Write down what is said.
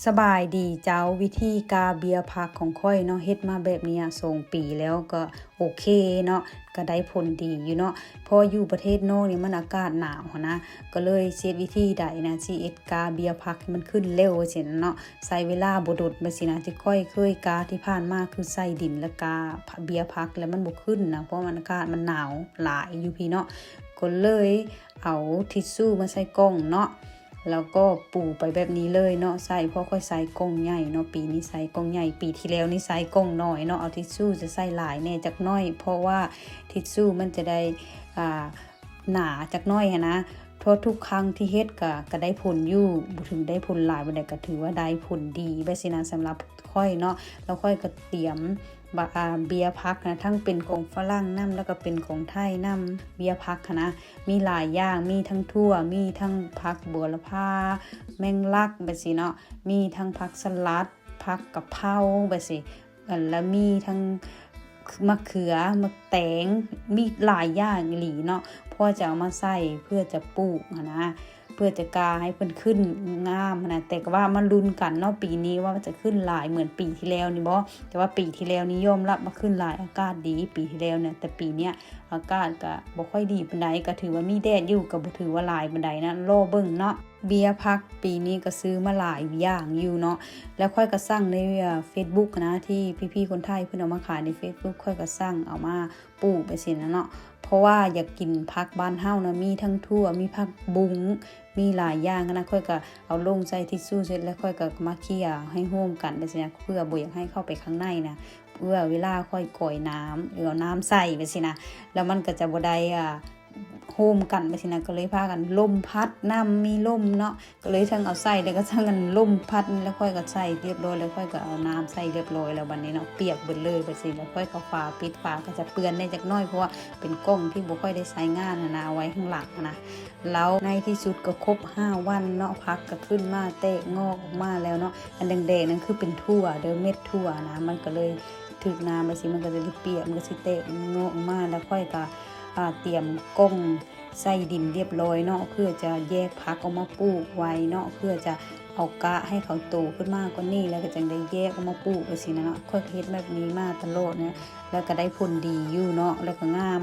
ສະບາຍດີເຈົ້າ, ວິທີກາເບ້ຍຜັກຂອງຂ້ອຍເນາະ ເຮັດມາແບບນີ້ສອງປີແລ້ວ ກໍໂອເຄເນາະ, ກໍໄດ້ຜົນດີຢູ່ເນາະ. ເພາະຢູ່ປະເທດນອກນີ້ມັນອາກາດໜາວຫັ້ນນະ, ກໍເລີຍເຮັດວິທີໃດນະ ຊິເຮັດກາເບ້ຍຜັກໃຫ້ມັນຂຶ້ນເລັວຊີ້ນະເນາະ, ໃຊ້ເວລາບໍ່ດົນແບບຊີ້ນະ. ທີ່ຂ້ອຍເຄີຍກາທີ່ຜ່ານມາຄືໃສ່ດິນ ແລ້ວກາເບ້ຍຜັກ ແລ້ວມັນບໍ່ຂຶ້ນນະ ເພາະມັນອາກາດມັນໜາວຫຼາຍຢູ່ພີ້ເນາະ. ກໍເລີຍເອົາທິດຊູມາໃສ່ກ່ອງເນາະ ແລ້ວກໍປູໄປແບບນີ້ເລີຍເນາະ. ໃສ່ ເພາະຂ້ອຍໃສ່ກ່ອງໃຫຍ່ເນາະ, ປີນີ້ໃສ່ກ່ອງໃຫຍ່, ປີທີ່ແລ້ວນີ້ໃສ່ກ່ອງນ້ອຍເນາະ. ເອົາທິດຊູຈະໃສ່ຫຼາຍແດ່ຈັກໜ້ອຍ ເພາະວ່າທິດຊູມັນຈະໄດ້ ອ່າ ໜາຈັກໜ້ອຍຫັ້ນນະ. ເພາະທຸກຄັ້ງທີ່ເຮັດກະ ກະໄດ້ຜົນຢູ່, ບໍ່ເຖິງໄດ້ຜົນຫຼາຍປານໃດ ກະຖືວ່າໄດ້ຜົນດີແບບຊີ້ນະ ສຳລັບຂ້ອຍເນາະ. ແລ້ວຂ້ອຍກໍຕຽມ ບາ ອາ ເບ້ຍຜັກນະ ທັງເປັນຂອງຝຣັ່ງນຳ ແລ້ວກໍເປັນຂອງໄທນຳ. ເບ້ຍຜັກຫັ້ນນະ ມີຫຼາຍຢ່າງ, ມີທັງຖົ່ວ, ມີທັງຜັກບົວລະພາ, ແມງລັກແບບຊີ້ເນາະ, ມີທັງຜັກສະຫຼັດ, ຜັກກະເພົາແບບຊີ້, ແລ້ວມີທັງ ມະເຂືອ, ໝາກແຕງ, ມີຫຼາຍຢ່າງອີ່ຫຼີເນາະ. ເພາະຈະເອົາມາໃສ່ເພື່ອຈະປູກຫັ້ນນະ, ເພື່ອຈະກາໃຫ້ເພິ່ນຂຶ້ນງາມຫັ້ນນະ. ແຕ່ກໍວ່າມາລຸ້ນກັນເນາະ ປີນີ້ວ່າຈະຂຶ້ນຫຼາຍເໝືອນປີທີ່ແລ້ວນີ້ບໍ່? ແຕ່ວ່າປີທີ່ແລ້ວນີ້ຍອມຮັບວ່າຂຶ້ນຫຼາຍ, ອາກາດດີປີທີ່ແລ້ວນະ. ແຕ່ປີເນີ້ຍອາກາດກະບໍ່ຄ່ອຍດີປານໃດ, ກະຖືວ່າມີແດດຢູ່, ກະບໍ່ຖືວ່າຫຼາຍປານໃດນະ, ລໍເບິ່ງເນາະ. ເບ້ຍຜັກປີນີ້ກໍຊື້ມາຫຼາຍຢ່າງຢູ່ເນາະ. ແລ້ວຂ້ອຍກໍສັ່ງໃນ ເອີ ເຟສບຸກນະ ທີ່ພີ່ໆຄົນໄທເພິ່ນເອົາມາຂາຍໃນເຟສບຸກ, ຂ້ອຍກໍສັ່ງເອົາມາ ປູກໄປຊີ້ນະເນາະ. ເພາະວ່າຢາກກິນຜັກບ້ານເຮົານະ, ມີທັງຖົ່ວ, ມີຜັກບຸ້ງ, ມີຫຼາຍຢ່າງຫັ້ນນະ. ຂ້ອຍກໍເອົາລົງໃສ່ທິດຊູເສັດ ແລ້ວຂ້ອຍກໍມາເຄຍໃຫ້ໂຮມກັນໄປຊີ້ນະ, ເພື່ອບໍ່ຢາກໃຫ້ເຂົ້າໄປຂ້າງໃນນະ, ເພື່ອເວລາຂ້ອຍກອຍນ້ຳ ຫຼື ເອົານ້ຳໃສ່ໄປຊີ້ນະ, ແລ້ວມັນກໍຈະບໍ່ໄດ້ ອ່າ ໂຮມກັນໄປຊີ້ນະ. ກໍເລີຍພາກັນລົມພັດ, ນ້ຳມີລົມເນາະ, ກໍເລີຍທັງເອົາໃສ່ ແລ້ວກໍທັງອັນລົມພັດ. ແລ້ວຂ້ອຍກໍໃສ່ຮຽບຮ້ອຍ ແລ້ວຂ້ອຍກໍເອົານ້ຳໃສ່ຮຽບຮ້ອຍແລ້ວ ບັດນີ້ເນາະ ປຽກເບິດເລີຍໄປຊີ້. ແລ້ວຂ້ອຍກໍຝາ ປິດຝາ ກໍຈະເປື້ອນແດ່ຈັກໜ້ອຍ ເພາະວ່າເປັນກ່ອງທີ່ບໍ່ຄ່ອຍໄດ້ໃຊ້ງານຫັ້ນນະ, ເອົາໄວ້ຂ້າງຫຼັງຫັ້ນນະ. ແລ້ວໃນທີ່ສຸດກໍຄົບຫ້າວັນເນາະ, ຜັກກໍຂຶ້ນມາແຕກງອກອອກມາແລ້ວເນາະ. ອັນແດງໆນັ້ນຄືເປັນຖົ່ວເດີ, ເມັດຖົ່ວນະ, ມັນກໍເລີຍຖືກນ້ຳໄປຊີ້ ມັນກໍຈະໄດ້ປຽກ, ມັນກໍຊິແຕກງອກອອກມາ. ແລ້ວຂ້ອຍກໍ ອ່າ ຕຽມກ່ອງ ໃສ່ດິນຮຽບຮ້ອຍເນາະ, ເພື່ອຈະແຍກຜັກອອກມາປູກໄວ້ເນາະ, ເພື່ອຈະເອົາກະໃຫ້ເຂົາໂຕຂຶ້ນມາກວ່ານີ້ ແລ້ວກໍຈັ່ງໄດ້ແຍກອອກມາປູກໄປຊີ້ນະເນາະ. ຂ້ອຍກໍເຮັດແບບນີ້ມາຕະຫຼອດນະ, ແລ້ວກໍໄດ້ຜົນດີຢູ່ເນາະ, ແລ້ວກໍງາມ.